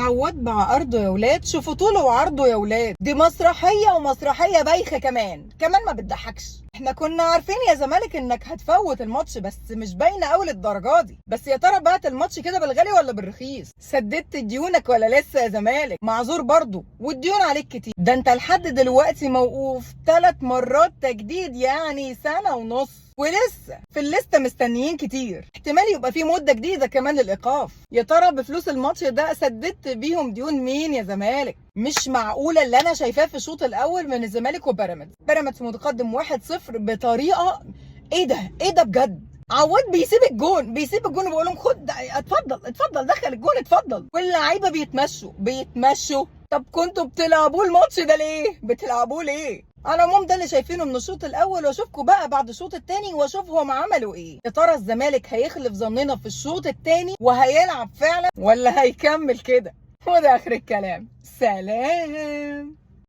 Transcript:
عواد مع ارضه يا ولاد، شوفوا طوله وعرضه يا ولاد. دي مسرحية ومسرحيه بايخة كمان كمان ما بتضحكش. احنا كنا عارفين يا زمالك انك هتفوت الماتش، بس مش باينة قوي للدرجة دي. بس يا ترى بعت الماتش كده بالغالي ولا بالرخيص؟ سددت ديونك ولا لسه يا زمالك؟ معذور برضو، والديون عليك كتير. ده انت لحد دلوقتي موقوف 3 مرات تجديد، يعني 1.5 سنة، ولسه في الليستة مستنيين كتير. احتمال يبقى في مده جديدة كمان للايقاف. يا ترى بفلوس الماتش ده سددت بيهم ديون مين يا زمالك؟ مش معقولة اللي انا شايفاه في الشوط الاول من الزمالك وبيراميدز. بيراميدز متقدم 1-0 بطريقة ايه ده؟ ايه ده بجد؟ عواد بيسيب الجون، بيسيب الجون وبيقول لهم خد اتفضل اتفضل دخل الجون اتفضل، واللعيبة بيتمشوا بيتمشوا. طب كنتوا بتلعبوه الماتش ده ليه؟ بتلعبوه ليه؟ على العموم ده اللي شايفينه من الشوط الاول، واشوفكم بقى بعد الشوط الثاني واشوفهم عملوا ايه. يا ترى الزمالك هيخلف ظننا في الشوط الثاني وهيلعب فعلا ولا هيكمل كده؟ وده اخر الكلام، سلام.